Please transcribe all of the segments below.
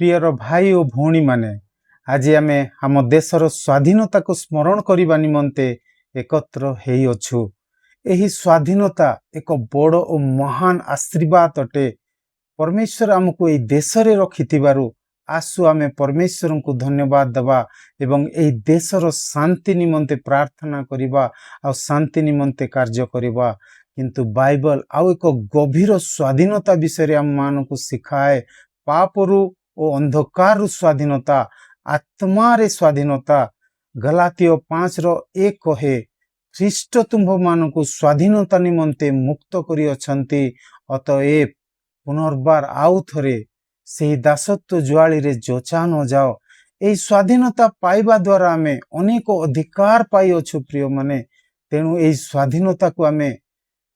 ପ୍ରିୟର ଭାଇ ଓ ଭଉଣୀମାନେ, ଆଜି ଆମେ ଆମ ଦେଶର ସ୍ୱାଧୀନତାକୁ ସ୍ମରଣ କରିବା ନିମନ୍ତେ ଏକତ୍ର ହେଇଅଛୁ। ଏହି ସ୍ୱାଧୀନତା ଏକ ବଡ଼ ଓ ମହାନ ଆଶୀର୍ବାଦ ଅଟେ। ପରମେଶ୍ୱର ଆମକୁ ଏହି ଦେଶରେ ରଖିଥିବାରୁ ଆସୁ ଆମେ ପରମେଶ୍ୱରଙ୍କୁ ଧନ୍ୟବାଦ ଦେବା ଏବଂ ଏହି ଦେଶର ଶାନ୍ତି ନିମନ୍ତେ ପ୍ରାର୍ଥନା କରିବା ଆଉ ଶାନ୍ତି ନିମନ୍ତେ କାର୍ଯ୍ୟ କରିବା। କିନ୍ତୁ ବାଇବଲ ଆଉ ଏକ ଗଭୀର ସ୍ୱାଧୀନତା ବିଷୟରେ ଆମମାନଙ୍କୁ ଶିଖାଏ। ପାପରୁ ଓ ଅନ୍ଧକାରରୁ ସ୍ୱାଧୀନତା, ଆତ୍ମାରେ ସ୍ୱାଧୀନତା। ଗଲାତୀୟ 5ର 1 କହେ, "ଖ୍ରୀଷ୍ଟ ତୁମ୍ଭମାନଙ୍କୁ ସ୍ୱାଧୀନତା ନିମନ୍ତେ ମୁକ୍ତ କରିଅଛନ୍ତି। ଅତଏବ ପୁନର୍ବାର ଆଉ ଥରେ ସେହି ଦାସତ୍ୱ ଜୁଆଳିରେ ଯୋଚା ନ ଯାଅ।" ଏହି ସ୍ୱାଧୀନତା ପାଇବା ଦ୍ୱାରା ଆମେ ଅନେକ ଅଧିକାର ପାଇଅଛୁ, ପ୍ରିୟମାନେ। ତେଣୁ ଏହି ସ୍ୱାଧୀନତାକୁ ଆମେ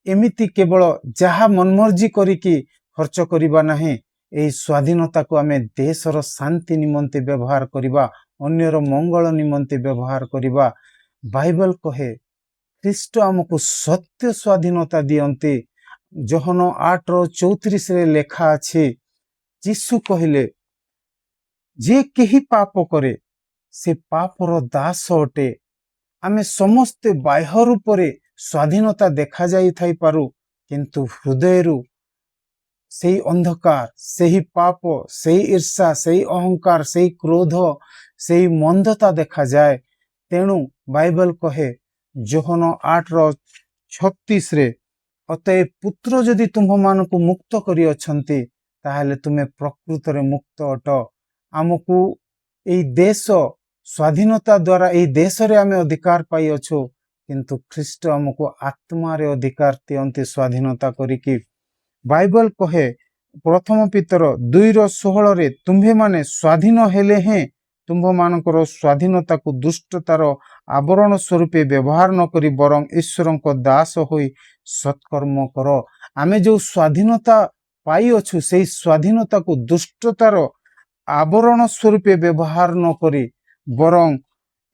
ଏମିତି କେବଳ ଯାହା ମନମର୍ଜି କରିକି ଖର୍ଚ୍ଚ କରିବା ନାହିଁ। ଏହି ସ୍ୱାଧୀନତାକୁ ଆମେ ଦେଶର ଶାନ୍ତି ନିମନ୍ତେ ବ୍ୟବହାର କରିବା, ଅନ୍ୟର ମଙ୍ଗଳ ନିମନ୍ତେ ବ୍ୟବହାର କରିବା। ବାଇବଲ କହେ, ଖ୍ରୀଷ୍ଟ ଆମକୁ ସତ୍ୟ ସ୍ୱାଧୀନତା ଦିଅନ୍ତି। ଯୋହନ 8ର 34ରେ ଲେଖା ଅଛି, ଯୀଶୁ କହିଲେ, "ଯେ କେହି ପାପ କରେ, ସେ ପାପର ଦାସ ଅଟେ।" ଆମେ ସମସ୍ତେ ବାହ୍ୟ ରୂପରେ ସ୍ୱାଧୀନତା ଦେଖାଯାଇଥାଇପାରୁ, କିନ୍ତୁ ହୃଦୟରୁ ସେଇ ଅନ୍ଧକାର, ସେହି ପାପ, ସେଇ ଈର୍ଷା, ସେଇ ଅହଙ୍କାର, ସେଇ କ୍ରୋଧ, ସେଇ ମନ୍ଦତା ଦେଖାଯାଏ। ତେଣୁ ବାଇବଲ କହେ ଯୋହନ 8ର 36ରେ, "ଅତଏବ ପୁତ୍ର ଯଦି ତୁମ୍ଭମାନଙ୍କୁ ମୁକ୍ତ କରିଅଛନ୍ତି, ତାହେଲେ ତୁମେ ପ୍ରକୃତରେ ମୁକ୍ତ ଅଟ।" ଆମକୁ ଏଇ ଦେଶ ସ୍ୱାଧୀନତା ଦ୍ୱାରା ଏଇ ଦେଶରେ ଆମେ ଅଧିକାର ପାଇଅଛୁ, କିନ୍ତୁ ଖ୍ରୀଷ୍ଟ ଆମକୁ ଆତ୍ମାରେ ଅଧିକାର ଦିଅନ୍ତି ସ୍ୱାଧୀନତା କରିକି। ବାଇବଲ କହେ ପ୍ରଥମ ପିତର 2ର 16ରେ, "ତୁମ୍ଭେମାନେ ସ୍ୱାଧୀନ ହେଲେ ହେଁ ତୁମ୍ଭମାନଙ୍କର ସ୍ୱାଧୀନତାକୁ ଦୁଷ୍ଟତାର ଆବରଣ ସ୍ୱରୂପେ ବ୍ୟବହାର ନ କରି ବରଂ ଈଶ୍ୱରଙ୍କ ଦାସ ହୋଇ ସତ୍କର୍ମ କର।" ଆମେ ଯେଉଁ ସ୍ୱାଧୀନତା ପାଇଅଛୁ, ସେଇ ସ୍ୱାଧୀନତାକୁ ଦୁଷ୍ଟତାର ଆବରଣ ସ୍ୱରୂପେ ବ୍ୟବହାର ନ କରି ବରଂ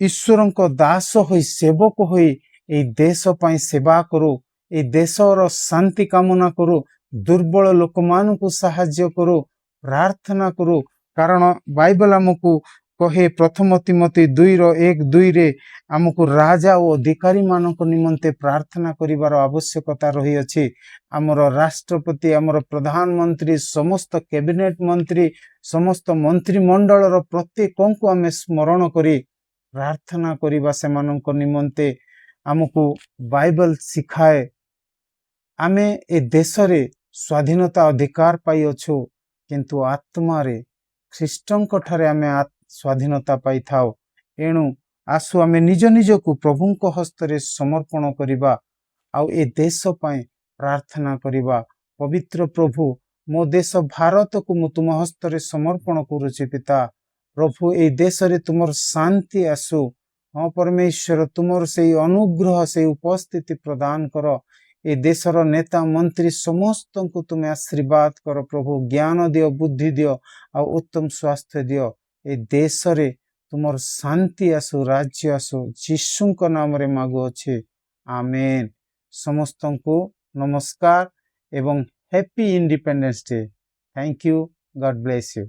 ଈଶ୍ୱରଙ୍କ ଦାସ ହୋଇ, ସେବକ ହୋଇ ଏଇ ଦେଶ ପାଇଁ ସେବା କରୁ, ଏଇ ଦେଶର ଶାନ୍ତି କାମନା କରୁ, ଦୁର୍ବଳ ଲୋକମାନଙ୍କୁ ସାହାଯ୍ୟ କରୁ, ପ୍ରାର୍ଥନା କରୁ। କାରଣ ବାଇବଲ ଆମକୁ କହେ ପ୍ରଥମ ତିମୋଥି 2ର 1-2ରେ, ଆମକୁ ରାଜା ଓ ଅଧିକାରୀମାନଙ୍କ ନିମନ୍ତେ ପ୍ରାର୍ଥନା କରିବାର ଆବଶ୍ୟକତା ରହିଅଛି। ଆମର ରାଷ୍ଟ୍ରପତି, ଆମର ପ୍ରଧାନମନ୍ତ୍ରୀ, ସମସ୍ତ କ୍ୟାବିନେଟ ମନ୍ତ୍ରୀ, ସମସ୍ତ ମନ୍ତ୍ରିମଣ୍ଡଳର ପ୍ରତ୍ୟେକଙ୍କୁ ଆମେ ସ୍ମରଣ କରି ପ୍ରାର୍ଥନା କରିବା ସେମାନଙ୍କ ନିମନ୍ତେ ଆମକୁ ବାଇବଲ ଶିଖାଏ। ଆମେ ଏ ଦେଶରେ ସ୍ୱାଧୀନତା ଅଧିକାର ପାଇଅଛୁ, କିନ୍ତୁ ଆତ୍ମାରେ ଖ୍ରୀଷ୍ଟଙ୍କ ଠାରେ ଆମେ ସ୍ୱାଧୀନତା ପାଇଥାଉ। ଏଣୁ ଆସୁ ଆମେ ନିଜ ନିଜକୁ ପ୍ରଭୁଙ୍କ ହସ୍ତରେ ସମର୍ପଣ କରିବା ଆଉ ଏ ଦେଶ ପାଇଁ ପ୍ରାର୍ଥନା କରିବା। ପବିତ୍ର ପ୍ରଭୁ, ମୋ ଦେଶ ଭାରତକୁ ମୁଁ ତୁମ ହସ୍ତରେ ସମର୍ପଣ କରୁଛି। ପିତା ପ୍ରଭୁ, ଏଇ ଦେଶରେ ତୁମର ଶାନ୍ତି ଆସୁ। ହଁ ପରମେଶ୍ୱର, ତୁମର ସେଇ ଅନୁଗ୍ରହ, ସେଇ ଉପସ୍ଥିତି ପ୍ରଦାନ କର। ଏ ଦେଶର ନେତା, ମନ୍ତ୍ରୀ ସମସ୍ତଙ୍କୁ ତୁମେ ଆଶୀର୍ବାଦ କର ପ୍ରଭୁ। ଜ୍ଞାନ ଦିଅ, ବୁଦ୍ଧି ଦିଅ ଆଉ ଉତ୍ତମ ସ୍ୱାସ୍ଥ୍ୟ ଦିଅ। ଏ ଦେଶରେ ତୁମର ଶାନ୍ତି ଆସୁ, ରାଜ୍ୟ ଆସୁ। ଯୀଶୁଙ୍କ ନାମରେ ମାଗୁଅଛି, ଆମେନ୍। ସମସ୍ତଙ୍କୁ ନମସ୍କାର ଏବଂ Happy Independence Day. Thank you. God bless you.